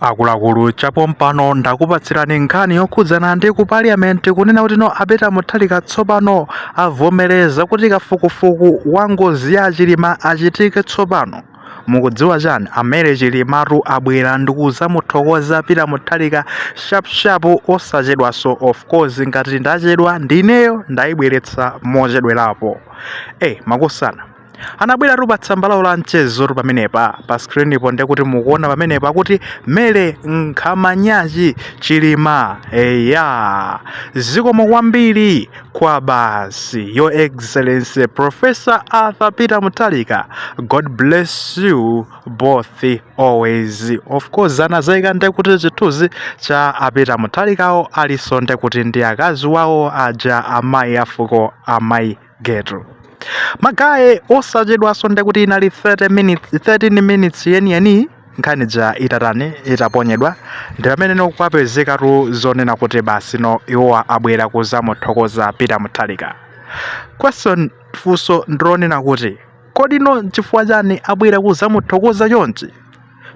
Akuluakulu, chapompano ndakupatsirani nkhani yokhudzana ndi ku parliament, kunena kuti no, a Peter Mutharika tsopano avomereza kuti kafukufuku wa ngozi ya Chilima achitike. Tsopano mukudziwa chani? A Mary Chilimatu abwera ndikuzamuthokoza Peter Mutharika sharp sharp, osachedwaso. Of course, ngati ndachedwa ndineyo, ndayibweretsa mochedwerapo. Makusana anabwera pa tsamba lawo la mchezo pamenepa pa screen po, ndekuti mukuona pamenepa kuti Mary Nkhamanyachi Chilima, eya, zikomo kwambiri kwa basi, Your Excellency Professor Arthur Peter Mutharika, God bless you both always. Of course, anazayika ndekuti chithunzi cha a Peter Mutharikawo alinso ndekuti ndi akazi wawo aja, amayi afuko, amayi Getu. Magaye, osachedwaso, ndekuti inali 30 minutes, 13 minutes yeniyeni nkhani ja itatani, itaponyedwa, ndi pamene nokwapezekatu zonena kuti basi no, iwowa abwera kuzamuthokoza Peter Mutharika. Question, funso ndilonena kuti kodi no, chifukwa chani abwera kuzamuthokoza chonchi?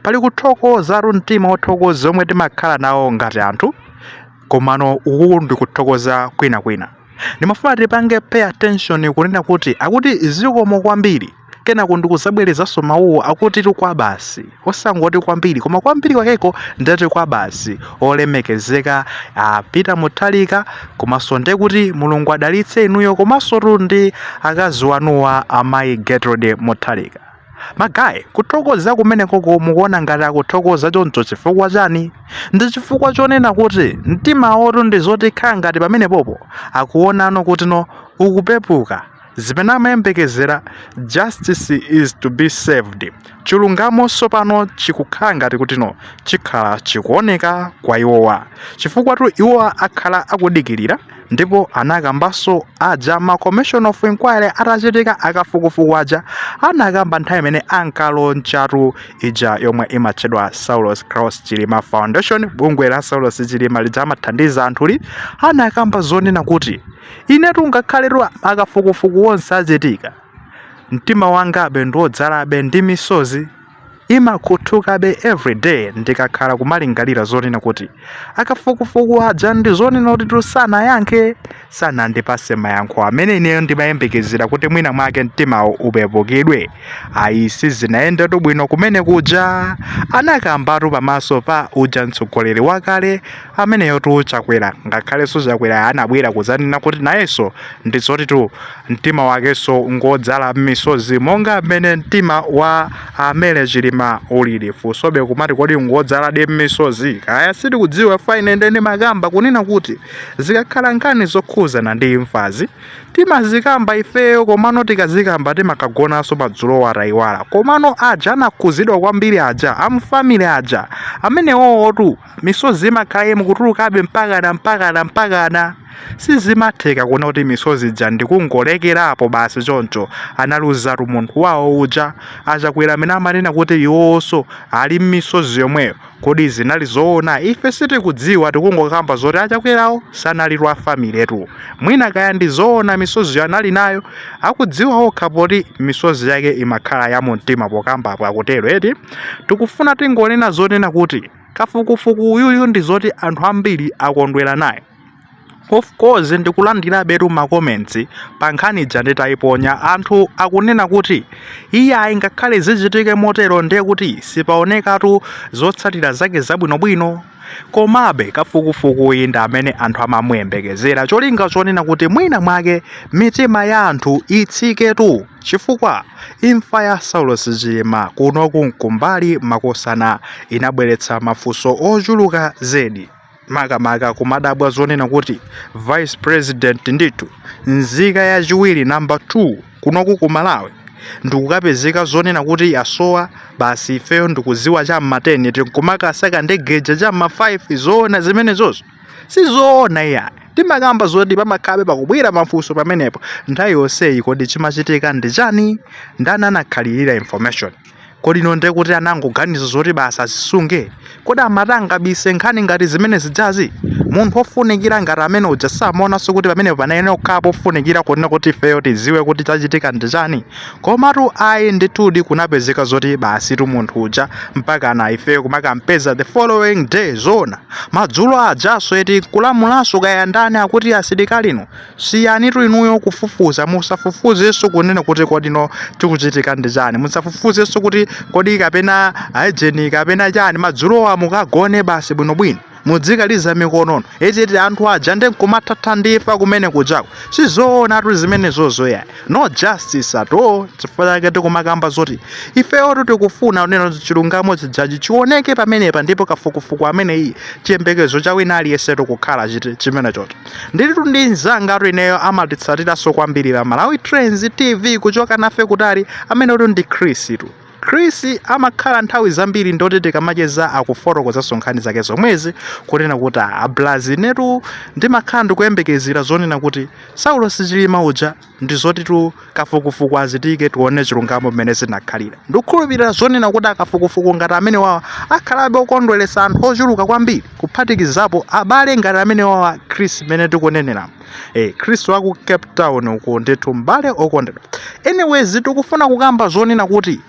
Pali kuthokozatu, mtima wothokoza omwe timakhala nawo ngati anthu, komano uku ndi kuthokoza kwinakwina. Ndimafuna tipange pay attention kunena kuti akuti zikomo kwambiri, kenako ndikuzabwerezanso mawuwo akuti kwa basi, osangoti kwambiri, koma kwambiri kwakeko ndati kwa basi, olemekezeka a Peter Mutharika, komanso ndekuti Mulungu adalitse inuyo komanso tu ndi akazi wanuwa, amayi Gertrude Mutharika. Magayi, kuthokoza kumenekoko mukuona ngati akuthokoza choncho chifukwa chani? Ndi chifukwa chonena kuti mtimawotu ndi zoti khala ngati pamenepopo akuonano kuti no, ukupepuka. Zimene amayembekezera, justice is to be served, chilungamo tsopano chikukhala ngati kuti no, chikhala chikuoneka kwa iwowa, chifukwa tu iwowa akhala akudikirira. Ndipo anakambanso aja ma commission of inquiry atachitika, akafukufuku aja, anakamba nthawi imene ankalaunchatu ija yomwe imatchedwa Saulos Klaus Chilima Foundation, bungwe la Saulos Chilima lija amathandiza anthuli. Anakamba zonena kuti inetu ngakhaletu akafukufuku onse achitika, mtima wangabe ndiwodzalabe ndi misozi, imakhuthukabe everyday ndikakhala kumalingalira zonena kuti akafukufuku aja ndi zonena kuti tusanayankhe, sanandipase mayankho amene ineyo ndimayembekezera kuti mwina mwake mtimawo upepukidwe. Ayi, sizinayendetu bwino kumene kuja. Anakambatu pamaso pa uja mtsogoleri wakale ameneyotu, Chakwera. Ngakhalenso Chakwera anabwera kudzanena kuti nayenso ndi zotitu mtima wakenso ngodzala misozi monga mmene mtima wa a Mary Chilima ulili. Funsobe kumati, kodi ngodzaladi misozi? Kaya, sitikudziwa. Fine, ndene makamba kunena kuti zikakhala nkhani zokhuzana ndi imfazi timazikamba ifeyo, komano tikazikamba timakagonanso madzulo atayiwala. Komano aja anakhuzidwa kwambiri aja amu family aja, amenewowotu misozi imakhala imukutulukabe mpakana mpakana mpakana. Sizimatheka kuona kuti misozi ija ndikungolekerapo basi choncho. Analuzatu munthu wawo uja. Achakwera amene amanena kuti iwonso ali m'misozi yomweyo, kodi zinali zoona? Ife sitikudziwa, tikungokamba zoti Achakwerawo sanalitu a family tu. Mwina kaya ndi zoona misoziyo anali nayo, akudziwa okha, poti misozi yake imakhala ya mumtima pokambapo, akutero eti. Tikufuna tingonena zonena kuti kafukufuku uyuyu ndi zoti anthu ambiri akondwera naye. Of course, ndikulandirabetu ma comments pa nkhani ija nditayiponya. Anthu akunena kuti iyayi, ngakhale zichitike motero, ndiye kuti sipaonekatu zotsatira zake zabwinobwino, komabe kafukufukuyi ndi amene anthu amamuyembekezera, cholinga chonena kuti mwina mwake mitima ya anthu itsiketu, chifukwa imfa ya Saulos Chilima kunoku nkumbali makosana inabweretsa mafunso ochuluka zedi, makamaka kumadabwa zonena kuti vice president ndithu, nzika yachiwiri, number 2 kunoku ku Malawi, ndikukapezeka zonena kuti yasowa basi. Ifeyo ndikuziwa cham'ma 10, tinkumakasaka ndegeja cham'ma 5. Zoona zimenezozo? Sizoona iya. Timakamba zoti pamakhabe pakubwera mafunso pamenepo nthawi yonseyi. Kodi chimachitika ndi chani? Ndani anakhalirira information? Kodi ino ndiye kuti anangoganiza zoti basi azisunge? Kodi amati angabise nkhani ngati zimene zijazi? Munthu wofunikira ngati amene uja samaonanso kuti pamenepo panayenera kukhala pofunikira kunena kuti ifeyo tidziwe kuti chachitika ndi chani? Komatu ayi ndithudi kunapezeka zoti basitu munthu uja mpakana ifeyo kumakampeza the following day zoona. Madzulo ajaso eti nkulamulanso kaya ndani akuti asilikali inu Siyanitu inuyo kufufuza, musafufuzenso kunena kuti kodi no chikuchitika ndi chani, musafufuzenso kuti kodi kapena hygiene kapena chani, madzulowa mukagone basi bwinobwino, mudzikaliza mikonono, eti eti anthu aja nde nkumathatha ndi imfa kumene kujako, sizoonatu zimenezozo yayi, no justice at all, chifukwa chake tikumakamba zoti ifeyotu tikufuna kunena kuti chilungamo chijachi chioneke pamenepa ndipo kafukufuku ameneyi chiyembekezo cha wina aliyensetu kukhala chiti chimenechocho. Ndilitu ndi mzangatu ineyo amatitsatiranso kwambiri pa Malawi Trends TV kuchoka nafe kutali amenetu ndi Chris tu. Chris amakhala nthawi zambiri ndoti tikamacheza akufotokozanso nkhani zake zomwezi kunena kuti ablazi inetu ndimakhala ndikuyembekezera zonena kuti Saulos Chilima uja ndi zotitu kafukufuku achitike tione chilungamo mmene zinakhalira. Ndikukhulupirira zonena kuti akafukufuku ngati amenewawa akhalabe okondweretsa anthu ochuluka kwambiri kuphatikizapo abale ngati amenewawa Chris mmene tikuneneramo. Eh, Chris wa ku Cape Town uku ndithu m'bale okondedwa. Anyways tikufuna kukamba zonena kuti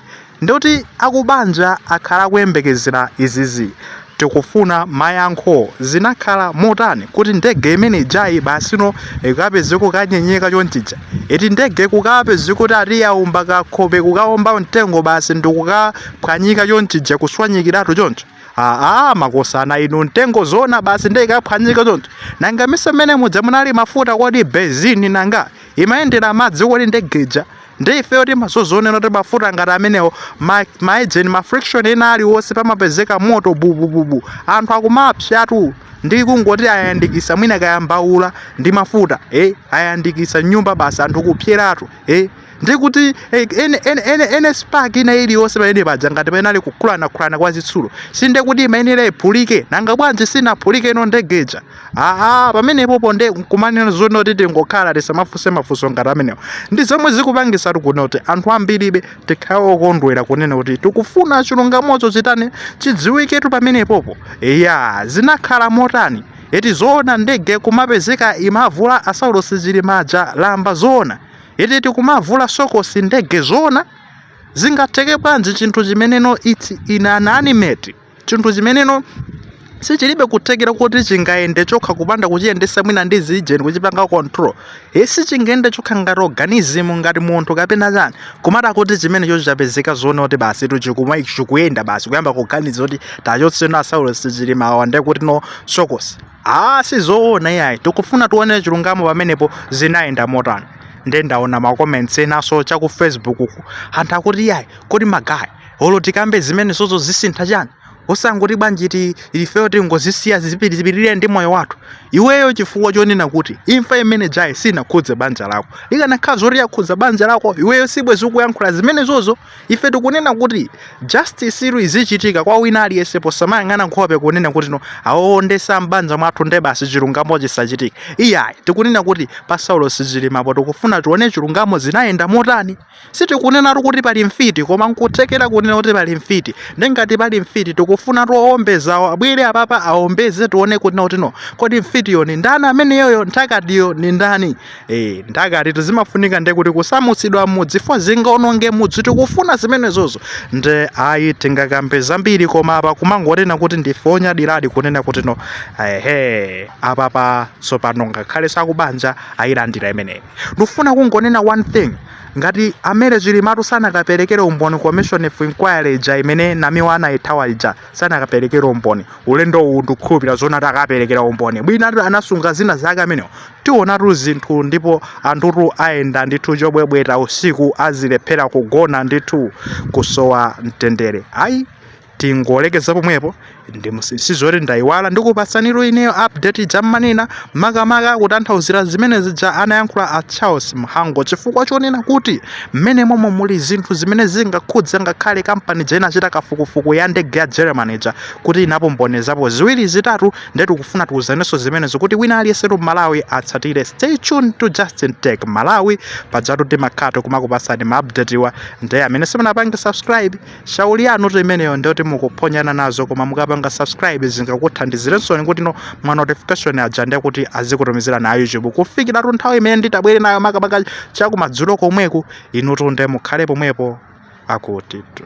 Ndikuti akubanja akhala akuyembekezera izizi. Tikufuna mayankho. Zinakhala motani kuti ndege imene ijayi basino ikapezeke kukanyenyeka chonchija? Eti ndege kukapezeka kuti ati yaomba kakhope kukaomba mtengo basi ndikukaphwanyika chonchija kuswanyikiratu choncho? Aa makosana inu mtengo zoona basi nde ikaphwanyika choncho? Nanga mesa mmene muja munali mafuta kodi benzini nanga? Imayendera madzi kodi ndege ija? Nde ifeyo timazozionera kuti mafuta ngati amenewo ma ma engine ma friction ena aliwonse pamapezeka moto bubububu anthu akumapsatu ndi kungoti ayandikisa mwina kaya mbaula ndi mafuta eh ayandikisa nyumba basi anthu kupseratu eh ndi kuti eh, ene ene ene ene spark ina iliyonse pamene paja ngati panali kukhulanakhulana kwa zitsulo sinde kuti imayenera iphulike nanga bwanji sinaphulike ino ndege ija Aa, pamenepopo nde nkumanena zonoti tingokhala tisamafunse mafunso ngati amenewo. Ndi zomwe zikupangisatu kunena kuti anthu ambiribe tikhale okondwera kunena kuti tikufuna chilungamocho chitani chidziwiketu pamenepopo. Eya, zinakhala motani? Eti zoona ndege kumapezeka imavula a Saulos Chilima aja lamba zoona? Eti tikumavula sokosi ndege zoona? Zingatheke bwanji chinthu chimeneno it's inanimate? Chinthu chimeneno sichilibe kuthekera kuti chingayende chokha kupanda kuchiyendesa mwina ndi zijeni kuchipanga control. E sichingayende chokha ngati organism ngati munthu kapena chani. Kumati akuti chimenecho chapezeka zoona kuti basi tu chikuma chikuyenda basi kuyamba kuganiza kuti tachotseni a Saulos Chilima awa ndiye kuti no sokosi. Ah sizoona iyayi tikufuna tione chilungamo pamenepo zinayenda motani. Nde ndaona ma comments enaso cha ku Facebook ku anthu akuti iyayi kodi ma guy olo tikambe zimenezozo zisintha chani osangoti bwanji ti ifeyo tingozisiya zipitirire ndi moyo wathu iweyo chifukwa chonena kuti imfa imene ijayi sinakhudze banja lako ikanakhala zoti yakhudza banja lako iweyo sibwezi ukuyankhula zimenezozo ife tikunena kuti justice iru izichitika kwa wina aliyense posamayang'ana nkhope kunena kuti no awowo nde si a m'banja mwathu nde basi chilungamo chisachitike iyayi tikunena kuti pa Saulos Chilimapo tikufuna tione chilungamo zinayenda motani Sitikunenatu kuti pali mfiti koma nkuthekera kunena kuti pali mfiti. Nde ngati pali mfiti tikufunatu owombezawo abwere apapa awombeze tione kunena kuti no kodi mfitiyo ni ndani ameneyoyo nthakatiyo ni ndani? Eh, nthakatitu zimafunika nde kuti kusamutsidwa m'mudzi fo zingaononge mudzi tikufuna zimenezozo. Nde ayi tingakambe zambiri koma apa kumangonena kuti ndife onyadiradi kunena kuti no ehe apapa tsopano ngakhale sakubanja ayilandira imeneyi. Ndikufuna kungonena one thing, ngati a Mary Chilimatu sanakaperekere umboni commission of inquiry ija imene Namiwa anayithawa ija sanakaperekere umboni, ulendo uwu ndikukhulupirira zoona ati akaperekera umboni. Mwinatu anasunga zina zake amenewo. Tionatu zinthu ndipo anthutu ayenda ndithu chobwebweta usiku azilephera kugona ndithu kusowa mtendere. Ayi. Tingolekeza pomwepo. Sizoti ndayiwala, ndikupatsanitu ineyo update ija mmanena, makamaka kutanthauzira zimene zija anayankhula a Charles Mhango, chifukwa chonena kuti mmene momwe muli zinthu zimene zingakhudze ngakhale kampani ija inachita kafukufuku ya ndege ya Germany ija kuti inapombonezapo ziwiri zitatu. Nde tikufuna tiuzanenso zimenezo kuti wina aliyense Malawi atsatire. Stay tuned to Justin Tech Malawi. Pajatu timakhala kumakupatsani ma update wa. Nde amene simunapange subscribe, shauri yanu tu imeneyo, ndiyoti mukuphonyana nazo. Koma mukapanga subscribe zingakuthandizirensoni kuti no ma notification aja ndiye kuti azikutumizira na YouTube kufikiratu nthawi imene nditabwere nayo, makamaka chakumadzulo komweku. Inutu nde mukhale pomwepo, akutitu.